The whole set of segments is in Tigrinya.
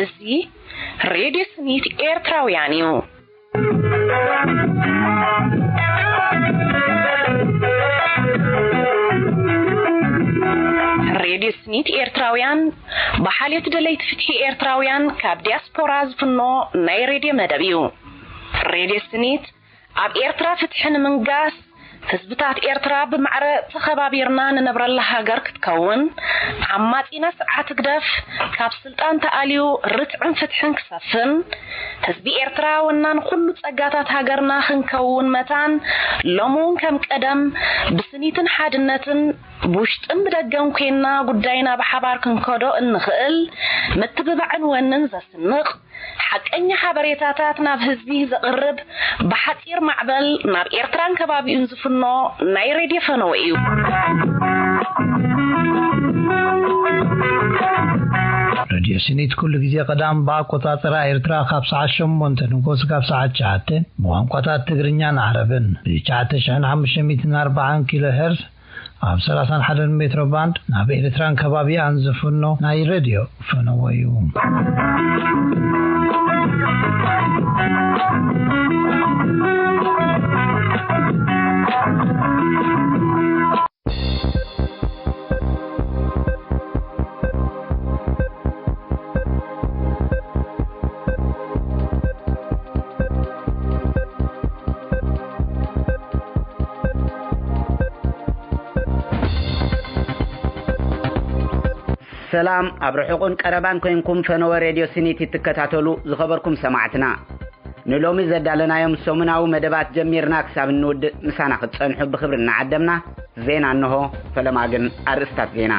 እዚ ሬድዮ ስኒት ኤርትራውያን እዩ። ሬድዮ ስኒት ኤርትራውያን ብሓልዮት ደለይቲ ፍትሒ ኤርትራውያን ካብ ዲያስፖራ ዝፍኖ ናይ ሬድዮ መደብ እዩ። ሬድዮ ስኒት ኣብ ኤርትራ ፍትሒ ንምንጋስ፣ ህዝብታት ኤርትራ ብማዕረ ተኸባቢርና ንነብረላ ሃገር ክትከውን፣ ዓማጺና ስርዓት ህግደፍ ካብ ስልጣን ተኣልዩ ርትዕን ፍትሕን ክሰፍን፣ ህዝቢ ኤርትራ ወናን ኩሉ ጸጋታት ሃገርና ክንከውን መታን፣ ሎሚ እውን ከም ቀደም ብስኒትን ሓድነትን ብውሽጥን ብደገን ኮይንና ጉዳይና ብሓባር ክንከዶ እንኽእል ምትብባዕን ወንን ዘስንቕ ሓቀኛ ሓበሬታታት ናብ ህዝቢ ዘቕርብ ብሓጺር ማዕበል ናብ ኤርትራን ከባቢኡን ዝፍኖ ናይ ሬድዮ ፈነወ እዩ። ሬድዮ ስኒት ኩሉ ግዜ ቀዳም ብኣቆጻጽራ ኤርትራ ካብ ሰዓት ሸሞንተ ንጎስ ካብ ሰዓት ትሽዓተ ብቋንቋታት ትግርኛን ዓረብን ብ ትሽዓተ ሽሕን ሓሙሽተ ሚእትን ኣርባዓን ኪሎ ሄርዝ ኣብ ሰላሳን ሓደን ሜትሮ ባንድ ናብ ኤርትራን ከባቢኣን ዝፍኖ ናይ ሬድዮ ፈነወ እዩ። ሰላም ኣብ ርሑቕን ቀረባን ኮይንኩም ፈነወ ሬድዮ ስኒት እትከታተሉ ዝኸበርኩም ሰማዕትና፣ ንሎሚ ዘዳለናዮም ሰሙናዊ መደባት ጀሚርና ክሳብ እንውድእ ምሳና ክትጸንሑ ብኽብሪ እናዓደምና፣ ዜና እንሆ። ፈለማ ግን ኣርእስታት ዜና።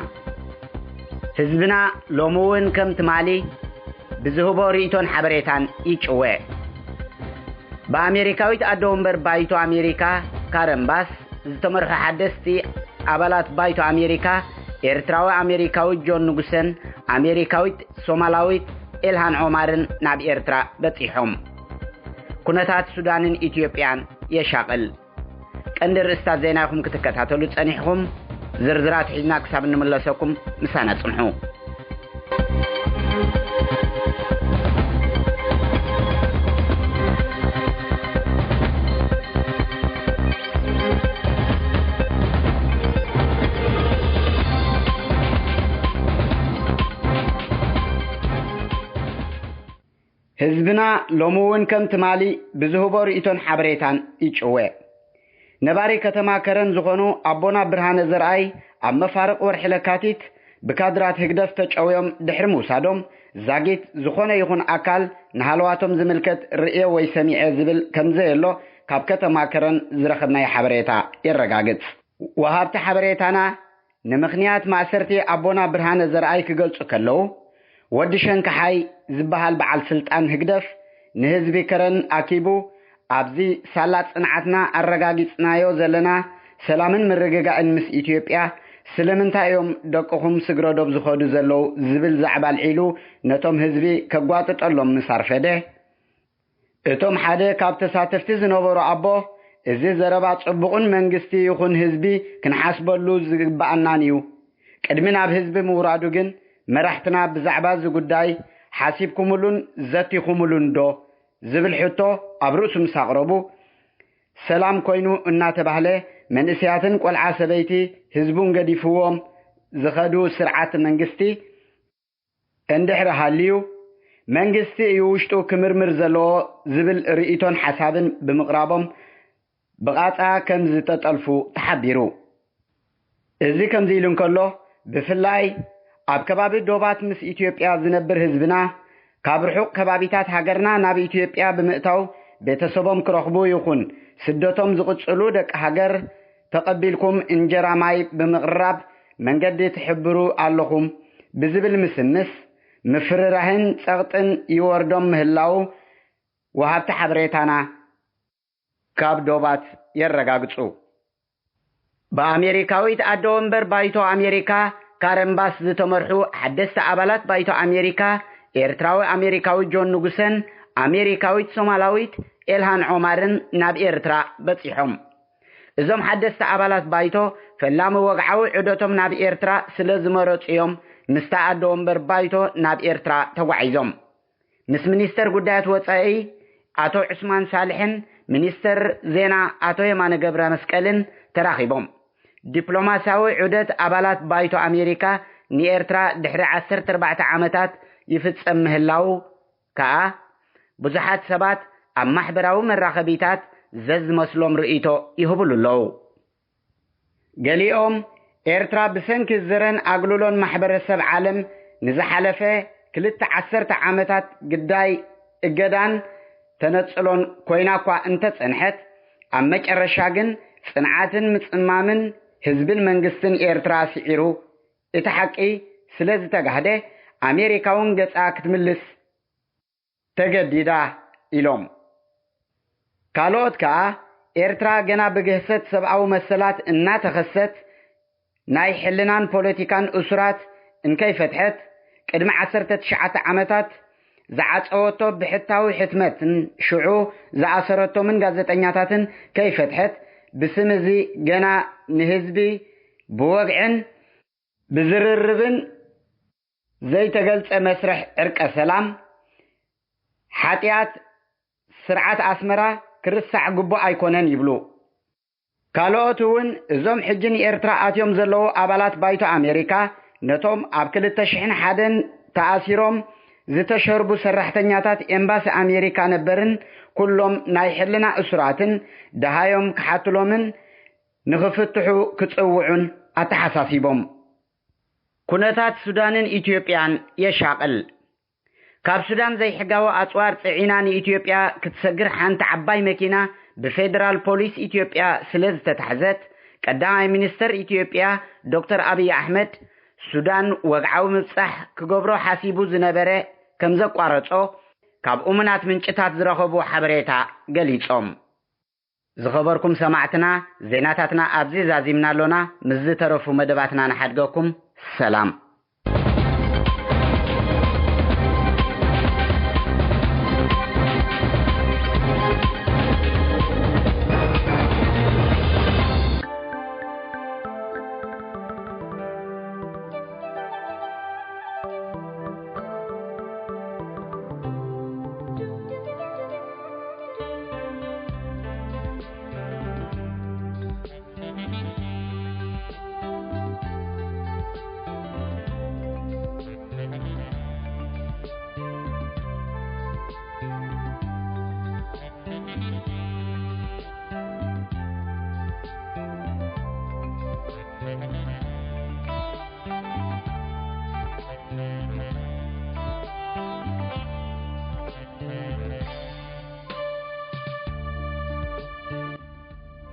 ህዝብና ሎሚ እውን ከም ትማሊ ብዝህቦ ርእይቶን ሓበሬታን ይጭወ። ብኣሜሪካዊት ኣደ ወንበር ባይቶ ኣሜሪካ ካረን ባስ ዝተመርሑ ሓደስቲ ኣባላት ባይቶ ኣሜሪካ፣ ኤርትራዊ ኣሜሪካዊ ጆን ንጉሰን ኣሜሪካዊት ሶማላዊት ኤልሃን ዖማርን ናብ ኤርትራ በጺሖም። ኩነታት ሱዳንን ኢትዮጵያን የሻቕል። ቀንዲ ርእስታት ዜና ኢኹም ክትከታተሉ ጸኒሕኹም። ዝርዝራት ሒዝና ክሳብ እንምለሰኩም ምሳና ጽንሑ። ህዝብና ሎሚ እውን ከም ትማሊ ብዝህቦ ርእይቶን ሓበሬታን ይጭወ። ነባሪ ከተማ ከረን ዝኾኑ ኣቦና ብርሃነ ዘርኣይ ኣብ መፋርቕ ወርሒ ለካቲት ብካድራት ህግደፍ ተጨውዮም ድሕሪ ምውሳዶም ዛጊት ዝኾነ ይኹን ኣካል ንሃለዋቶም ዝምልከት ርእየ ወይ ሰሚዐ ዝብል ከምዘየሎ ካብ ከተማ ከረን ዝረኸብናዮ ሓበሬታ የረጋግጽ። ወሃብቲ ሓበሬታና ንምኽንያት ማእሰርቲ ኣቦና ብርሃነ ዘርኣይ ክገልጹ ከለዉ፣ ወዲ ሸንካሓይ ዝበሃል በዓል ስልጣን ህግደፍ ንህዝቢ ከረን ኣኪቡ፣ ኣብዚ ሳላ ጽንዓትና ኣረጋጊጽናዮ ዘለና ሰላምን ምርግጋእን ምስ ኢትዮጵያ፣ ስለምንታይ እዮም ደቅኹም ስግረዶብ ዝኸዱ ዘለዉ ዝብል ዛዕባ ኣልዒሉ ነቶም ህዝቢ ከጓጥጠሎም ምስ ኣርፈደ፣ እቶም ሓደ ካብ ተሳተፍቲ ዝነበሩ ኣቦ፣ እዚ ዘረባ ጽቡቕን መንግስቲ ይኹን ህዝቢ ክንሓስበሉ ዝግብኣናን እዩ። ቅድሚ ናብ ህዝቢ ምውራዱ ግን መራሕትና ብዛዕባ እዚ ጉዳይ ሓሲብኩምሉን ዘቲኹምሉን ዶ ዝብል ሕቶ ኣብ ርእሱ ምስ ኣቕረቡ፣ ሰላም ኮይኑ እናተባህለ መንእሰያትን ቆልዓ ሰበይቲ ህዝቡን ገዲፍዎም ዝኸዱ ስርዓት መንግስቲ እንድሕሪ ሃልዩ፣ መንግስቲ እዩ ውሽጡ ክምርምር ዘለዎ ዝብል ርእይቶን ሓሳብን ብምቕራቦም ብቓጻ ከም ዝተጠልፉ ተሓቢሩ። እዚ ከምዚ ኢሉ እንከሎ፣ ብፍላይ ኣብ ከባቢ ዶባት ምስ ኢትዮጵያ ዝነብር ህዝብና፣ ካብ ርሑቕ ከባቢታት ሃገርና ናብ ኢትዮጵያ ብምእታው ቤተሰቦም ክረኽቡ ይኹን ስደቶም ዝቕጽሉ ደቂ ሃገር ተቐቢልኩም እንጀራ ማይ ብምቕራብ መንገዲ ትሕብሩ ኣለኹም ብዝብል ምስምስ፣ ምፍርራህን ጸቕጥን ይወርዶም ምህላዉ ወሃብቲ ሓበሬታና ካብ ዶባት የረጋግጹ። ብኣሜሪካዊት ኣደ ወንበር ባይቶ ኣሜሪካ ካረን ባስ ዝተመርሑ ሓደስቲ ኣባላት ባይቶ ኣሜሪካ፣ ኤርትራዊ ኣሜሪካዊ ጆን ንጉሰን ኣሜሪካዊት ሶማላዊት ኤልሃን ዖማርን ናብ ኤርትራ በጺሖም። እዞም ሓደስቲ ኣባላት ባይቶ ፈላሚ ወግዓዊ ዑደቶም ናብ ኤርትራ ስለ ዝመረጹ እዮም ምስታ ኣደ ወንበር ባይቶ ናብ ኤርትራ ተጓዒዞም። ምስ ሚኒስተር ጉዳያት ወጻኢ ኣቶ ዑስማን ሳልሕን ሚኒስተር ዜና ኣቶ የማነ ገብረ መስቀልን ተራኺቦም። ዲፕሎማስያዊ ዑደት ኣባላት ባይቶ ኣሜሪካ ንኤርትራ ድሕሪ ዓሰርተ ኣርባዕተ ዓመታት ይፍጸም ምህላዉ ከኣ ብዙሓት ሰባት ኣብ ማሕበራዊ መራኸቢታት ዘዝመስሎም ርእይቶ ይህብሉ ኣለዉ። ገሊኦም ኤርትራ ብሰንኪ ዝረን ኣግልሎን ማሕበረሰብ ዓለም ንዝሓለፈ ክልተ ዓሰርተ ዓመታት ግዳይ እገዳን ተነጽሎን ኮይና እኳ እንተጸንሐት፣ ኣብ መጨረሻ ግን ጽንዓትን ምጽማምን ህዝብን መንግስትን ኤርትራ ስዒሩ እቲ ሓቂ ስለ ዝተጋህደ ኣሜሪካ እውን ገጻ ክትምልስ ተገዲዳ ኢሎም። ካልኦት ከኣ ኤርትራ ገና ብግህሰት ሰብኣዊ መሰላት እናተኸሰት ናይ ሕልናን ፖለቲካን እሱራት እንከይፈትሐት ቅድሚ ዓሰርተ ትሽዓተ ዓመታት ዝዓጸወቶ ብሕታዊ ሕትመትን ሽዑ ዝኣሰረቶምን ጋዜጠኛታትን ከይፈትሐት ብስም እዚ ገና ንህዝቢ ብወግዕን ብዝርርብን ዘይተገልጸ መስርሕ ዕርቀ ሰላም ሓጢኣት ስርዓት ኣስመራ ክርሳዕ ግቡእ ኣይኮነን ይብሉ። ካልኦት እውን እዞም ሕጂ ንኤርትራ ኣትዮም ዘለዉ ኣባላት ባይቶ ኣሜሪካ ነቶም ኣብ ክልተ ሽሕን ሓደን ተኣሲሮም ዝተሸርቡ ሰራሕተኛታት ኤምባሲ ኣሜሪካ ነበርን ኩሎም ናይ ሕልና እሱራትን ደሃዮም ክሓትሎምን ንኽፍትሑ ክጽውዑን ኣተሓሳሲቦም። ኩነታት ሱዳንን ኢትዮጵያን የሻቕል። ካብ ሱዳን ዘይሕጋዊ ኣጽዋር ጽዒና ንኢትዮጵያ ክትሰግር ሓንቲ ዓባይ መኪና ብፌደራል ፖሊስ ኢትዮጵያ ስለ ዝተታሕዘት፣ ቀዳማይ ሚኒስተር ኢትዮጵያ ዶክተር ኣብይ ኣሕመድ ሱዳን ወግዓዊ ምብጻሕ ክገብሮ ሓሲቡ ዝነበረ ከም ዘቋረጾ ካብ እሙናት ምንጭታት ዝረኸብዎ ሓበሬታ ገሊጾም። ዝኸበርኩም ሰማዕትና፣ ዜናታትና ኣብዚ ዛዚምና ኣሎና። ምስ ዝተረፉ መደባትና ንሓድገኩም። ሰላም።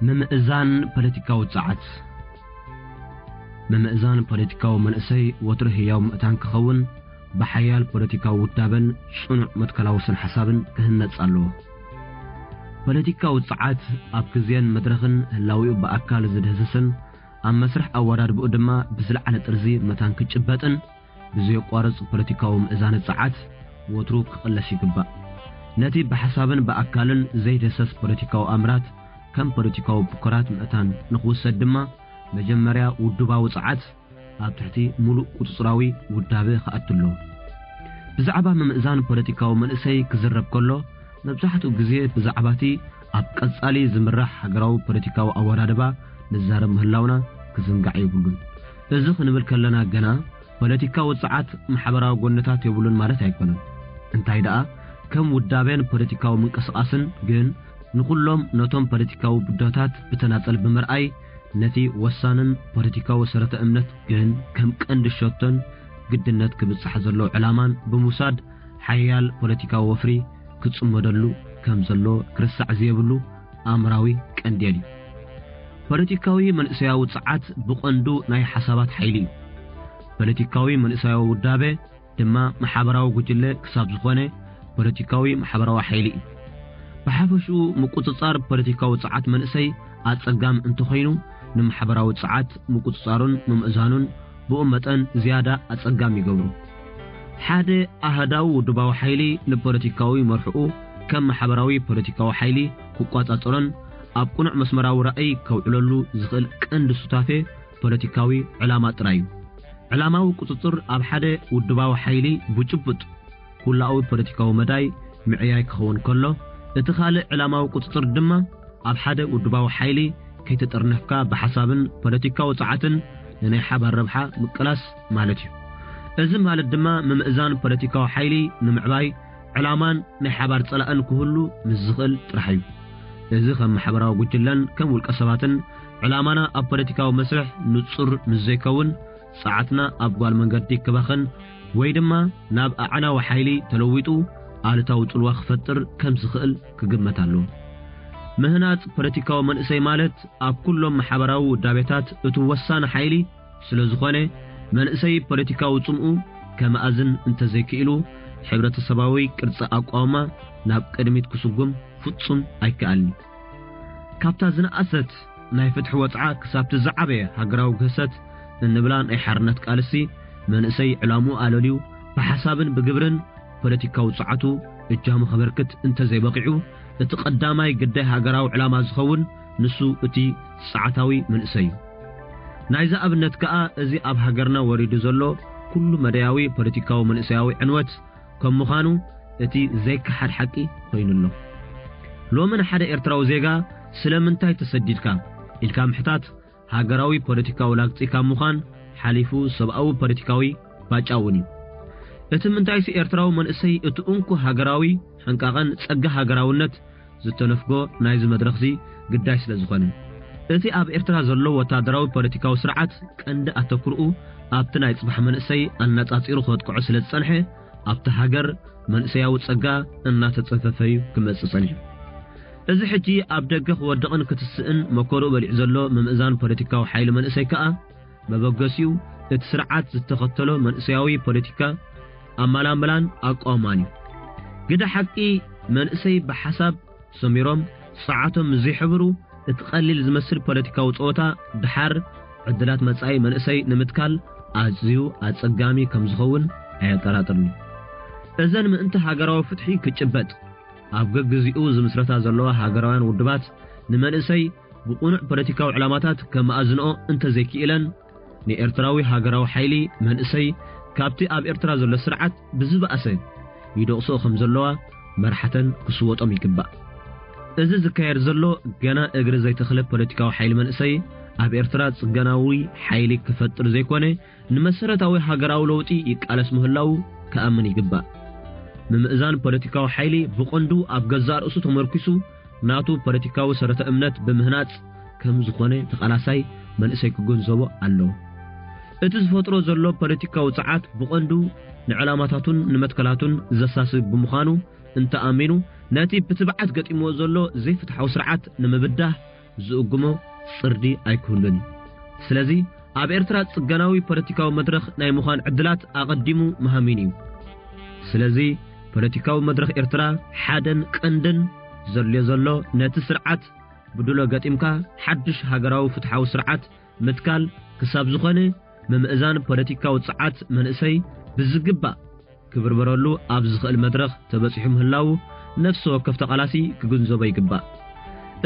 ምምእዛን ፖለቲካዊ ጸዓት። ምምእዛን ፖለቲካዊ መንእሰይ ወትሩ ህያው ምእታን ክኸውን፣ ብሓያል ፖለቲካዊ ውዳበን ጽኑዕ መትከላዊ ስነ ሓሳብን ክህነጽ ኣለዎ። ፖለቲካዊ ጸዓት ኣብ ግዜን መድረኽን ህላዊኡ ብኣካል ዝድህስስን ኣብ መስርሕ ኣወዳድብኡ ድማ ብዝለዓለ ጥርዚ መታን ክጭበጥን ብዘየቋርጽ ፖለቲካዊ ምእዛነ ጸዓት ወትሩ ክቕለስ ይግባእ። ነቲ ብሓሳብን ብኣካልን ዘይደሰስ ፖለቲካዊ ኣምራት ከም ፖለቲካዊ ብኩራት ምእታን ንኽውሰድ ድማ መጀመርያ ውዱባዊ ጸዓት ኣብ ትሕቲ ሙሉእ ቁጽጽራዊ ውዳበ ክኣቱ ኣለዎ። ብዛዕባ ምምእዛን ፖለቲካዊ መንእሰይ ክዝረብ ከሎ መብዛሕትኡ ግዜ ብዛዕባ እቲ ኣብ ቀጻሊ ዝምራሕ ሃገራዊ ፖለቲካዊ ኣወዳድባ ንዛረብ ምህላውና ክዝንጋዕ የብሉን። እዚ ክንብል ከለና ግና ፖለቲካዊ ጸዓት ማሕበራዊ ጎነታት የብሉን ማለት ኣይኮነን። እንታይ ደኣ ከም ውዳቤን ፖለቲካዊ ምንቅስቓስን ግን ንኹሎም ነቶም ፖለቲካዊ ብድሆታት ብተናጸል ብምርኣይ ነቲ ወሳንን ፖለቲካዊ ሰረተ እምነት ግን ከም ቀንዲ ሸቶን ግድነት ክብጻሕ ዘለዎ ዕላማን ብምውሳድ ሓያል ፖለቲካዊ ወፍሪ ክጽመደሉ ከም ዘሎ ክርሳዕ ዘየብሉ ኣምራዊ ቀንዴል እዩ። ፖለቲካዊ መንእሰያዊ ጸዓት ብቐንዱ ናይ ሓሳባት ሓይሊ እዩ። ፖለቲካዊ መንእሰያዊ ውዳበ ድማ ማሕበራዊ ጉጅለ ክሳብ ዝኾነ ፖለቲካዊ ማሕበራዊ ሓይሊ እዩ። ብሓፈሽኡ ምቁጽጻር ፖለቲካዊ ጸዓት መንእሰይ ኣጸጋም እንተኾይኑ ንማሕበራዊ ጸዓት ምቁጽጻሩን ምምእዛኑን ብኡ መጠን ዝያዳ ኣጸጋም ይገብሮ። ሓደ ኣሃዳዊ ውድባዊ ሓይሊ ንፖለቲካዊ መርሕኡ ከም ማሕበራዊ ፖለቲካዊ ሓይሊ ክቋጻጸሮን ኣብ ቅኑዕ መስመራዊ ራእይ ከውዕለሉ ዝኽእል ቀንዲ ሱታፌ ፖለቲካዊ ዕላማ ጥራይ እዩ። ዕላማዊ ቁጽጽር ኣብ ሓደ ውድባዊ ሓይሊ ብጭቡጥ ኩላዊ ፖለቲካዊ መዳይ ምዕያይ ክኸውን ከሎ፣ እቲ ካልእ ዕላማዊ ቁጽጽር ድማ ኣብ ሓደ ውድባዊ ሓይሊ ከይተጠርነፍካ ብሓሳብን ፖለቲካዊ ጸዓትን ንናይ ሓባር ረብሓ ምቅላስ ማለት እዩ። እዚ ማለት ድማ ምምእዛን ፖለቲካዊ ሓይሊ ንምዕባይ ዕላማን ናይ ሓባር ጸላእን ክህሉ ምስ ዝኽእል ጥራሕ እዩ። እዚ ከም ማሕበራዊ ጉጅለን ከም ውልቀ ሰባትን ዕላማና ኣብ ፖለቲካዊ መስርሕ ንጹር ምስ ዘይከውን፣ ጸዓትና ኣብ ጓል መንገዲ ክባኽን ወይ ድማ ናብ ኣዕናዊ ሓይሊ ተለዊጡ ኣሉታዊ ጽልዋ ክፈጥር ከም ዝኽእል ክግመት ኣለዎ። ምህናጽ ፖለቲካዊ መንእሰይ ማለት ኣብ ኩሎም ማሕበራዊ ውዳቤታት እቲ ወሳኒ ሓይሊ ስለ ዝኾነ፣ መንእሰይ ፖለቲካዊ ጽምኡ ከመኣዝን እንተዘይክኢሉ፣ ሕብረተሰባዊ ቅርጺ ኣቋውማ ናብ ቅድሚት ክስጉም ፍጹም ኣይከኣልን። ካብታ ዝነኣሰት ናይ ፍትሒ ወጽዓ ክሳብቲ ዝዓበየ ሃገራዊ ግህሰት እንብላ ናይ ሓርነት ቃልሲ፣ መንእሰይ ዕላምኡ ኣለልዩ ብሓሳብን ብግብርን ፖለቲካዊ ጸዓቱ እጃሙ ከበርክት እንተዘይበቒዑ፣ እቲ ቀዳማይ ግዳይ ሃገራዊ ዕላማ ዝኸውን ንሱ እቲ ጸዓታዊ መንእሰይ እዩ። ናይዚ ኣብነት ከኣ እዚ ኣብ ሃገርና ወሪዱ ዘሎ ኩሉ መዳያዊ ፖለቲካዊ መንእሰያዊ ዕንወት ከም ምዃኑ እቲ ዘይከሓድ ሓቂ ኮይኑ ኣሎ። ሎሚ ንሓደ ኤርትራዊ ዜጋ "ስለምንታይ ተሰዲድካ?" ኢልካ ምሕታት ሃገራዊ ፖለቲካዊ ላግጺ ካብ ምዃን ሓሊፉ ሰብኣዊ ፖለቲካዊ ባጫ እውን እዩ። እቲ ምንታይሲ ኤርትራዊ መንእሰይ እቲ እንኮ ሃገራዊ ሕንቃቐን ጸጋ ሃገራውነት ዝተነፍጎ ናይዚ መድረኽዚ ግዳይ ስለ ዝኾነ። እቲ ኣብ ኤርትራ ዘሎ ወታደራዊ ፖለቲካዊ ስርዓት ቀንዲ ኣተኩርኡ ኣብቲ ናይ ጽባሕ መንእሰይ ኣነጻጺሩ ከጥቅዖ ስለ ዝጸንሐ፣ ኣብቲ ሃገር መንእሰያዊ ጸጋ እናተጸፈፈ እዩ ክመጽእ ጸኒሑ። እዚ ሕጂ ኣብ ደገ ክወድቕን ክትስእን መከርኡ በሊዑ ዘሎ ምምእዛን ፖለቲካዊ ሓይሊ መንእሰይ ከኣ፣ መበገሲኡ እቲ ስርዓት ዝተኸተሎ መንእሰያዊ ፖለቲካ ኣመላምላን ኣቋውማን እዩ። ግደ ሓቂ፣ መንእሰይ ብሓሳብ ሰሚሮም ጸዓቶም ምስ ዘይሕብሩ፣ እቲ ቀሊል ዝመስል ፖለቲካዊ ጸወታ ድሓር ዕድላት መጻኢ መንእሰይ ንምትካል ኣዝዩ ኣጸጋሚ ከም ዝኸውን ኣየጠራጥርን እዩ። እዘን ምእንቲ ሃገራዊ ፍትሒ ክጭበጥ ኣብ ገግዚኡ ዝምስረታ ዘለዋ ሃገራውያን ውድባት ንመንእሰይ ብቕኑዕ ፖለቲካዊ ዕላማታት ከመኣዝንኦ እንተዘይክኢለን፣ ንኤርትራዊ ሃገራዊ ሓይሊ መንእሰይ ካብቲ ኣብ ኤርትራ ዘሎ ስርዓት ብዝበኣሰ ይደቕስኦ ከም ዘለዋ መርሓተን ክስወጦም ይግባእ። እዚ ዝካየድ ዘሎ ገና እግሪ ዘይተኽለ ፖለቲካዊ ሓይሊ መንእሰይ ኣብ ኤርትራ ጽገናዊ ሓይሊ ክፈጥር ዘይኮነ፣ ንመሰረታዊ ሃገራዊ ለውጢ ይቃለስ ምህላዉ ክኣምን ይግባእ። ምምእዛን ፖለቲካዊ ሓይሊ ብቐንዱ ኣብ ገዛእ ርእሱ ተመርኲሱ ናቱ ፖለቲካዊ ሰረተ እምነት ብምህናጽ ከም ዝኾነ ተቓላሳይ መንእሰይ ክግንዘቦ ኣለዎ። እቲ ዝፈጥሮ ዘሎ ፖለቲካዊ ጸዓት ብቐንዱ ንዕላማታቱን ንመትከላቱን ዘሳስብ ብምዃኑ እንተኣሚኑ፣ ነቲ ብትብዓት ገጢምዎ ዘሎ ዘይፍትሓዊ ስርዓት ንምብዳህ ዝእጉሞ ጽርዲ ኣይክህሉን እዩ። ስለዚ ኣብ ኤርትራ ጽገናዊ ፖለቲካዊ መድረኽ ናይ ምዃን ዕድላት ኣቐዲሙ መሃሚኑ እዩ። ስለዚ ፖለቲካዊ መድረኽ ኤርትራ ሓደን ቀንድን ዘድልዮ ዘሎ ነቲ ስርዓት ብድሎ ገጢምካ ሓድሽ ሃገራዊ ፍትሓዊ ስርዓት ምትካል ክሳብ ዝኾነ ምምእዛን ፖለቲካዊ ጸዓት መንእሰይ ብዝግባእ ክብርበረሉ ኣብ ዝኽእል መድረኽ ተበጺሑ ምህላዉ ነፍሲ ወከፍ ተቓላሲ ክግንዘቦ ይግባእ።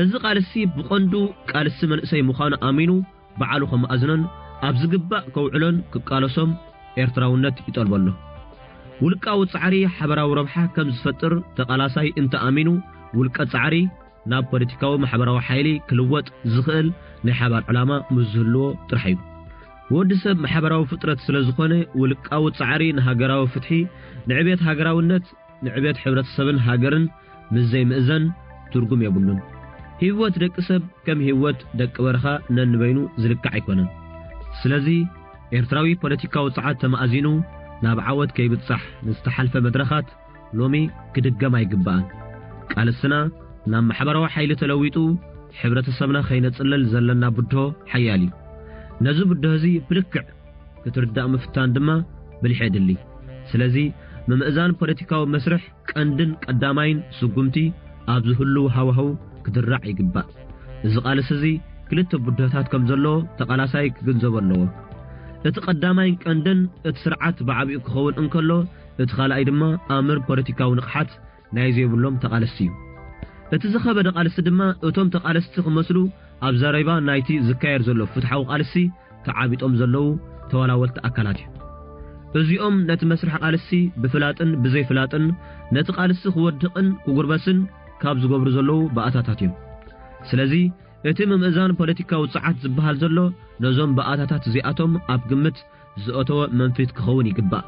እዚ ቃልሲ ብቐንዱ ቃልሲ መንእሰይ ምዃኑ ኣሚኑ ባዕሉ ከመኣዝኖን ኣብ ዝግባእ ከውዕሎን ክቃለሶም ኤርትራውነት ይጠልቦ ኣሎ። ውልቃዊ ጻዕሪ ሓበራዊ ረብሓ ከም ዝፈጥር ተቓላሳይ እንተ ኣሚኑ፣ ውልቀ ጻዕሪ ናብ ፖለቲካዊ ማሕበራዊ ሓይሊ ክልወጥ ዝኽእል ናይ ሓባር ዕላማ ምስ ዝህልዎ ጥራሕ እዩ። ወዲ ሰብ ማሕበራዊ ፍጥረት ስለ ዝኾነ፣ ውልቃዊ ጻዕሪ ንሃገራዊ ፍትሒ፣ ንዕቤት ሃገራውነት፣ ንዕቤት ሕብረተሰብን ሃገርን ምስ ዘይምእዘን ትርጉም የብሉን። ህይወት ደቂ ሰብ ከም ህይወት ደቂ በረኻ ነንበይኑ ዝልካዕ ኣይኮነን። ስለዚ ኤርትራዊ ፖለቲካዊ ጸዓት ተማእዚኑ ናብ ዓወት ከይብጻሕ ንዝተሓልፈ መድረኻት ሎሚ ክድገም ኣይግባእን። ቃልስና ናብ ማሕበራዊ ሓይሊ ተለዊጡ ሕብረተሰብና ከይነጽልል ዘለና ብድሆ ሓያል እዩ። ነዚ ብድሆ እዚ ብልክዕ ክትርዳእ ምፍታን ድማ ብልሒ የድሊ። ስለዚ ምምእዛን ፖለቲካዊ መስርሕ ቀንድን ቀዳማይን ስጉምቲ ኣብ ዝህልው ሃዋህው ክድራዕ ይግባእ። እዚ ቃልሲ እዚ ክልተ ብድሆታት ከም ዘለዎ ተቓላሳይ ክግንዘቦ ኣለዎ። እቲ ቀዳማይን ቀንድን እቲ ስርዓት ብዓቢኡ ክኸውን እንከሎ፣ እቲ ካልኣይ ድማ ኣምር ፖለቲካዊ ንቕሓት ናይ ዘይብሎም ተቓለስቲ እዩ። እቲ ዝኸበደ ቃልሲ ድማ እቶም ተቓለስቲ ክመስሉ ኣብ ዘረባ ናይቲ ዝካየድ ዘሎ ፍትሓዊ ቃልሲ ተዓቢጦም ዘለዉ ተወላወልቲ ኣካላት እዩ። እዚኦም ነቲ መስርሕ ቃልሲ ብፍላጥን ብዘይፍላጥን ነቲ ቃልሲ ክወድቕን ክጉርበስን ካብ ዝገብሩ ዘለዉ ባእታታት እዮም። ስለዚ እቲ ምምእዛን ፖለቲካዊ ጸዓት ዝበሃል ዘሎ ነዞም ባእታታት እዚኣቶም ኣብ ግምት ዘእተወ መንፊት ክኸውን ይግባእ።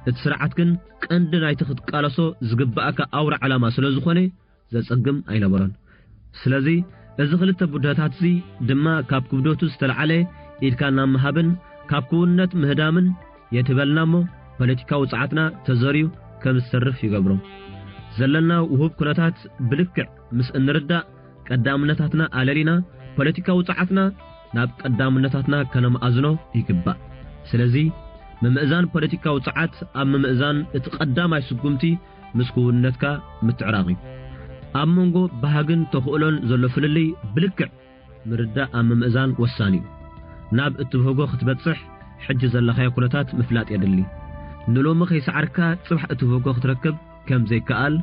እቲ ስርዓት ግን ቀንዲ ናይቲ ክትቃለሶ ዝግባእካ ኣውራ ዕላማ ስለ ዝኾነ ዘጸግም ኣይነበሮን። ስለዚ እዚ ክልተ ቡድህታት እዚ ድማ ካብ ክብደቱ ዝተልዓለ ኢድካ ናብ ምሃብን ካብ ክውንነት ምህዳምን የትበልና እሞ ፖለቲካዊ ጸዓትና ተዘርዩ ከም ዝተርፍ ይገብሮ። ዘለና ውሁብ ኩነታት ብልክዕ ምስ እንርዳእ ቀዳምነታትና ኣለሊና ፖለቲካዊ ጸዓትና ናብ ቀዳምነታትና ከነምኣዝኖ ይግባእ። ስለዚ ምምእዛን ፖለቲካዊ ጸዓት ኣብ ምምእዛን እቲ ቀዳማይ ስጉምቲ ምስ ክውንነትካ ምትዕራቕ እዩ። ኣብ መንጎ ባህግን ተኽእሎን ዘሎ ፍልልይ ብልክዕ ምርዳእ ኣብ ምምእዛን ወሳኒ እዩ። ናብ እትብህጎ ክትበጽሕ ሕጂ ዘለኻዮ ኩነታት ምፍላጥ የድሊ። ንሎሚ ከይሰዓርካ ጽባሕ እትብህጎ ክትረክብ ከም ዘይከኣል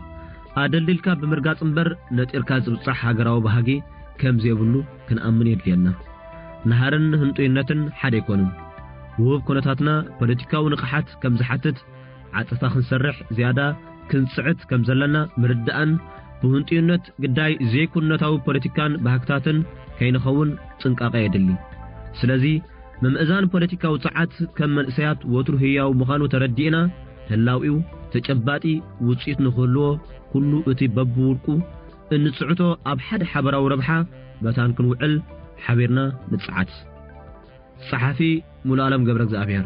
ኣደልዲልካ ብምርጋጽ እምበር ነጢርካ ዝብጻሕ ሃገራዊ ባህጊ ከም ዘይብሉ ክንኣምን የድልየና። ናህርን ህንጡይነትን ሓደ ኣይኮኑን። ውሁብ ኩነታትና ፖለቲካዊ ንቕሓት ከም ዝሓትት ዓጸፋ ክንሰርሕ ዝያዳ ክንጽዕት ከም ዘለና ምርዳእን ብህንጡይነት ግዳይ ዘይኩነታዊ ፖለቲካን ባህግታትን ከይንኸውን ጥንቃቐ የድሊ። ስለዚ ምምእዛን ፖለቲካዊ ጸዓት ከም መንእሰያት ወትሩ ህያው ምዃኑ ተረዲእና ህላዊኡ ተጨባጢ ውጽኢት ንክህልዎ ኩሉ እቲ በብውልቁ እንጽዕቶ ኣብ ሓደ ሓበራዊ ረብሓ መታን ክንውዕል ሓቢርና ንጽዓት። ጸሓፊ ሙሉኣለም ገብረ እግዚኣብሔር።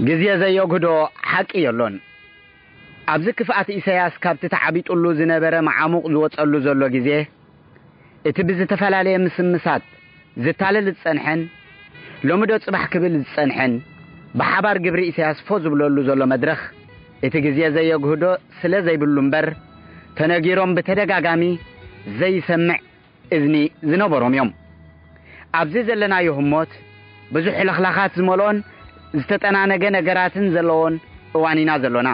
ግዜ ዘየግህዶ ሓቂ የሎን። ኣብዚ ክፍኣት ኢሳያስ ካብቲ ተዓቢጡሉ ዝነበረ መዓሙቕ ዝወጸሉ ዘሎ ግዜ፣ እቲ ብዝተፈላለየ ምስምሳት ዝታለል ዝጸንሐን፣ ሎሚ ዶ ጽባሕ ክብል ዝጸንሐን፣ ብሓባር ግብሪ ኢሳያስ ፎ ዝብለሉ ዘሎ መድረኽ፣ እቲ ግዜ ዘየግህዶ ስለ ዘይብሉ እምበር፣ ተነጊሮም ብተደጋጋሚ ዘይሰምዕ እዝኒ ዝነበሮም እዮም። ኣብዚ ዘለናዮ ህሞት፣ ብዙሕ ሕልኽላኻት ዝመልኦን ዝተጠናነገ ነገራትን ዘለዎን እዋን ኢና ዘሎና።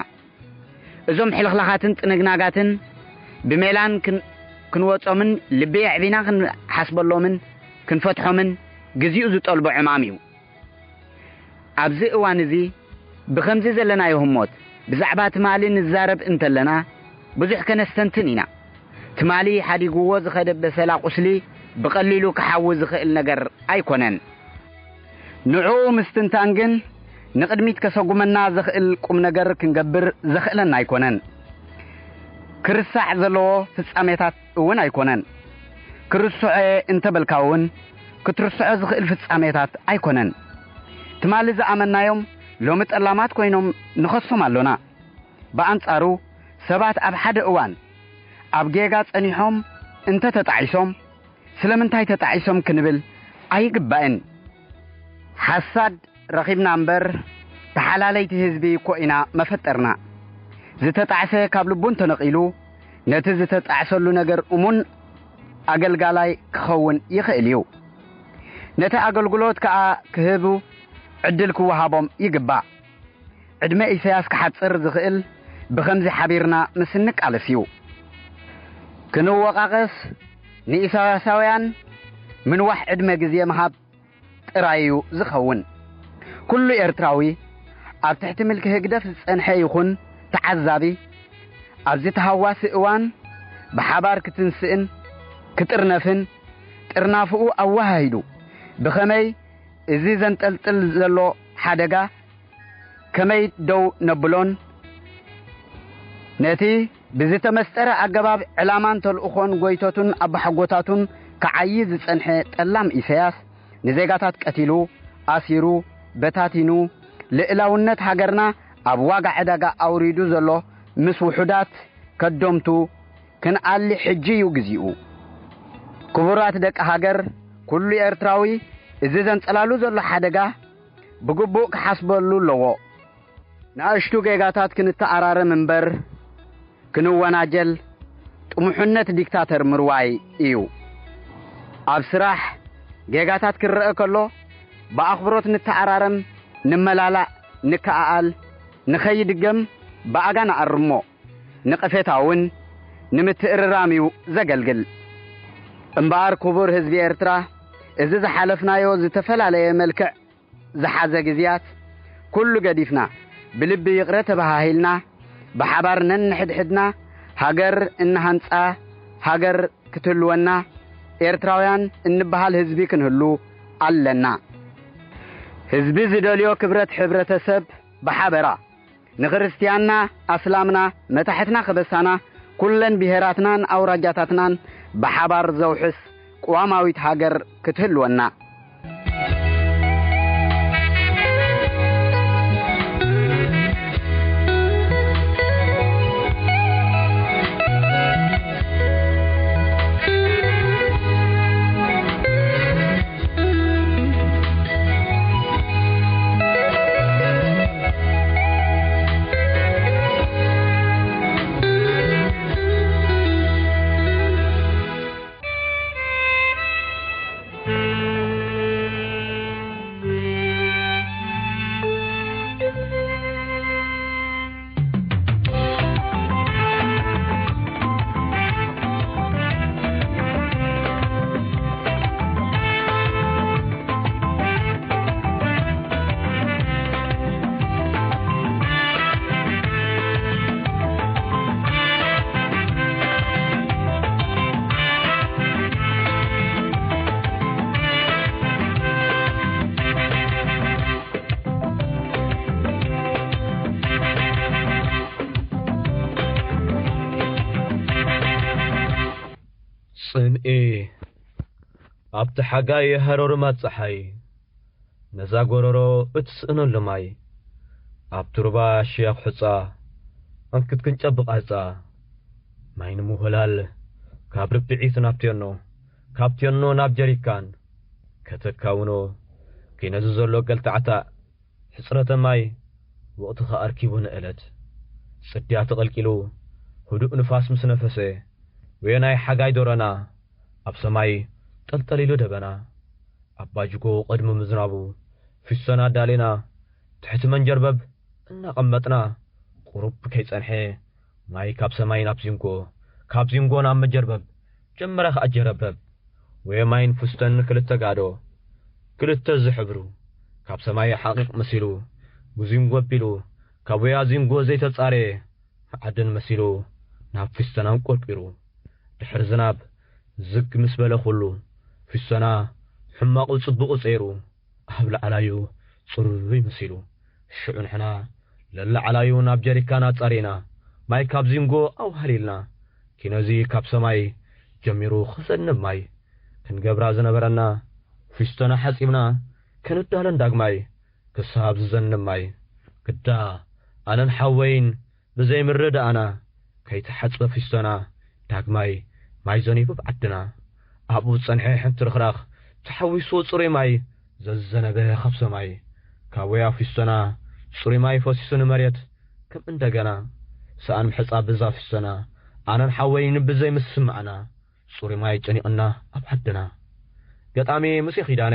እዞም ሕልኽላኻትን ጥንግናጋትን ብሜላን ክን-፣ ክንወጾምን ልቢ የዕቢና ክንሓስበሎምን ክንፈትሖምን ግዜኡ ዝጠልቦ ዕማም እዩ። ኣብዚ እዋን እዚ ብኸምዚ ዘለናዮ ህሞት ብዛዕባ ትማሊ ንዛረብ እንተለና ብዙሕ ከነስተንትን ኢና። ትማሊ ሓዲግዎ ዝኸደ በሰላ ቁስሊ ብቐሊሉ ክሓዊ ዝኽእል ነገር ኣይኮነን። ንዕኡ ምስትንታን ግን ንቕድሚት ከሰጉመና ዘኽእል ቁም ነገር ክንገብር ዘኽእለና ኣይኮነን። ክርሳዕ ዘለዎ ፍጻሜታት እውን ኣይኮነን። ክርስዖ እየ እንተበልካ እውን ክትርስዖ ዝኽእል ፍጻሜታት ኣይኮነን። ትማሊ ዝኣመናዮም ሎሚ ጠላማት ኮይኖም ንኸሶም ኣሎና። ብኣንጻሩ ሰባት ኣብ ሓደ እዋን ኣብ ጌጋ ጸኒሖም እንተ ተጣዒሶም ስለምንታይ ተጣዒሶም ክንብል ኣይግባእን። ሓሳድ ረኺብና እምበር ተሓላለይቲ ህዝቢ እኮ ኢና መፈጠርና። ዝተጣዕሰ ካብ ልቡ እንተነቒሉ ነቲ ዝተጣዕሰሉ ነገር እሙን ኣገልጋላይ ክኸውን ይኽእል እዩ። ነቲ ኣገልግሎት ከኣ ክህቡ ዕድል ክወሃቦም ይግባእ። ዕድመ ኢሳያስ ክሓጽር ዝኽእል ብኸምዚ ሓቢርና ምስ እንቃለስ እዩ። ክንወቃቐስ ንኢሳያሳውያን ምንዋሕ ዕድመ ግዜ ምሃብ ጥራይ እዩ ዝኸውን። ኩሉ ኤርትራዊ ኣብ ትሕቲ ምልኪ ህግደፍ ዝጸንሐ ይኹን ተዓዛቢ፣ ኣብዚ ተሃዋሲ እዋን ብሓባር ክትንስእን ክጥርነፍን ጥርናፍኡ ኣወሃሂዱ፣ ብኸመይ እዚ ዘንጠልጥል ዘሎ ሓደጋ ከመይ ደው ነብሎን፣ ነቲ ብዝተመስጠረ ኣገባብ ዕላማን ተልእኾን ጎይተቱን ኣባሓጎታቱን ክዓዪ ዝጸንሐ ጠላም ኢሳያስ፣ ንዜጋታት ቀቲሉ፣ ኣሲሩ፣ በታቲኑ፣ ልእላውነት ሃገርና ኣብ ዋጋ ዕዳጋ ኣውሪዱ ዘሎ ምስ ውሑዳት ከደምቱ ክንኣሊ ሕጂ እዩ ግዚኡ። ክቡራት ደቂ ሃገር፣ ኩሉ ኤርትራዊ እዚ ዘንጸላሉ ዘሎ ሓደጋ ብግቡእ ክሓስበሉ ኣለዎ። ንኣሽቱ ጌጋታት ክንተኣራረም እምበር ክንወናጀል ጥሙሕነት ዲክታተር ምርዋይ እዩ። ኣብ ስራሕ ጌጋታት ክረአ ከሎ ብኣኽብሮት ንተኣራረም፣ ንመላላእ፣ ንከኣኣል፣ ንኸይድገም ብኣጋ ንኣርሞ፣ ንቐፌታ እውን ንምትእርራም እዩ ዘገልግል። እምበኣር ክቡር ህዝቢ ኤርትራ፣ እዚ ዝሓለፍናዮ ዝተፈላለየ መልክዕ ዝሓዘ ግዜያት ኩሉ ገዲፍና፣ ብልቢ ይቕረ ተበሃሂልና፣ ብሓባር ነንሕድሕድና ሃገር እንሃንጻ፣ ሃገር ክትህልወና፣ ኤርትራውያን እንበሃል ህዝቢ ክንህሉ ኣለና። ህዝቢ ዝደልዮ ክብረት ሕብረተሰብ ብሓበራ፣ ንክርስትያንና ኣስላምና፣ መታሕትና ከበሳና፣ ኩለን ብሄራትናን ኣውራጃታትናን ብሓባር ዘውሕስ ቅዋማዊት ሃገር ክትህልወና። ጽምኢ ኣብቲ ሓጋይ ሃረሩማ ጸሓይ፣ ነዛ ጎረሮ እትስእነሉ ማይ፣ ኣብቲ ሩባ ሽያኽ ሑጻ፣ ኣንክት ክንጨብቕ ኣጻ። ማይ ንምውህላል፣ ካብ ርብዒት ናብ ቴኖ፣ ካብ ቴኖ ናብ ጀሪካን፣ ከተካውኖ፣ ኪነዚ ዘሎ ገልታዕታዕ፣ ሕጽረተ ማይ፣ ወቕቲ ኸኣ ኣርኪቡ ንእለት። ጽድያ ተቐልቂሉ፣ ህዱእ ንፋስ ምስ ነፈሰ፣ ወየናይ ሓጋይ ዶረና፣ ኣብ ሰማይ ጠልጠል ኢሉ ደበና። ኣባጅጎ ቅድሚ ምዝናቡ፣ ፊሶና ኣዳሌና፣ ትሕቲ መንጀርበብ እናቐመጥና፣ ቁሩብ ከይጸንሐ፣ ማይ ካብ ሰማይ ናብ ዚንጎ፣ ካብ ዚንጎ ናብ መጀርበብ፣ ጀመረ ኸኣ ጀረብረብ። ወየማይን ፍስተን ክልተ ጋዶ፣ ክልተ ዝሕብሩ፣ ካብ ሰማይ ሓቒቕ መሲሉ፣ ብዚንጎ ኣቢሉ፣ ካብ ወያ ዚንጎ ዘይተጻረየ፣ መዓድን መሲሉ፣ ናብ ፊስተና ኣንቆርቂሩ። ድሕሪ ዝናብ ዝግ ምስ በለ ኩሉ፣ ፊስተና ሕማቑ ጽቡቑ ጸይሩ፣ ኣብ ላዕላዩ ጽሩይ መሲሉ። ሽዑ ንሕና ለላዕላዩ ናብ ጀሪካን ኣጻሪና፣ ማይ ካብ ዚንጎ ኣውሃሊልና። ኪኖዚ ካብ ሰማይ ጀሚሩ ክዘንብ ማይ ክንገብራ ዝነበረና፣ ፊስቶና ሓጺብና ክንዳለን ዳግማይ ክሳብ ዝዘንብ ማይ። ግዳ ኣነን ሓወይን ብዘይምርድኣና ከይተሓጽበ ፊስቶና ዳግማይ ማይ ዘኒቡ ብዓድና። ኣብኡ ዝጸንሐ ሕንቲ ርኽራኽ ተሓዊሱ ጽሩይ ማይ ዘዘነበ ካብ ሰማይ። ካብ ወያ ፊስቶና ጽሩይ ማይ ፈሲሱ ንመሬት ከም እንደገና። ሰኣን ምሕጻብ ብዛ ፊስቶና ኣነን ሓወይን ብዘይምስማዕና ጽሩይ ማይ ጨኒቕና ኣብ ዓድና። ገጣሚ ሙሴ ኪዳነ።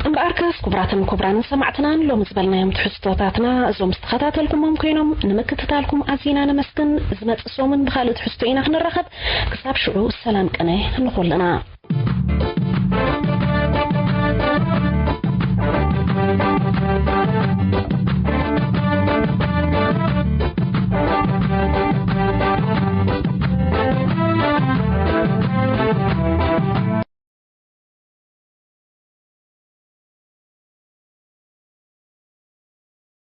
እምበኣርከስ ክቡራትን ክቡራንን ሰማዕትናን ሎሚ ዝበልናዮም ትሕዝቶታትና እዞም ዝተኸታተልኩሞም ኮይኖም ንምክትታልኩም ኣዚና ነመስግን። ዝመጽእ ሰሙን ብኻልእ ትሕዝቶ ኢና ክንራኸብ። ክሳብ ሽዑ ሰላም ቅነ ንኹልና።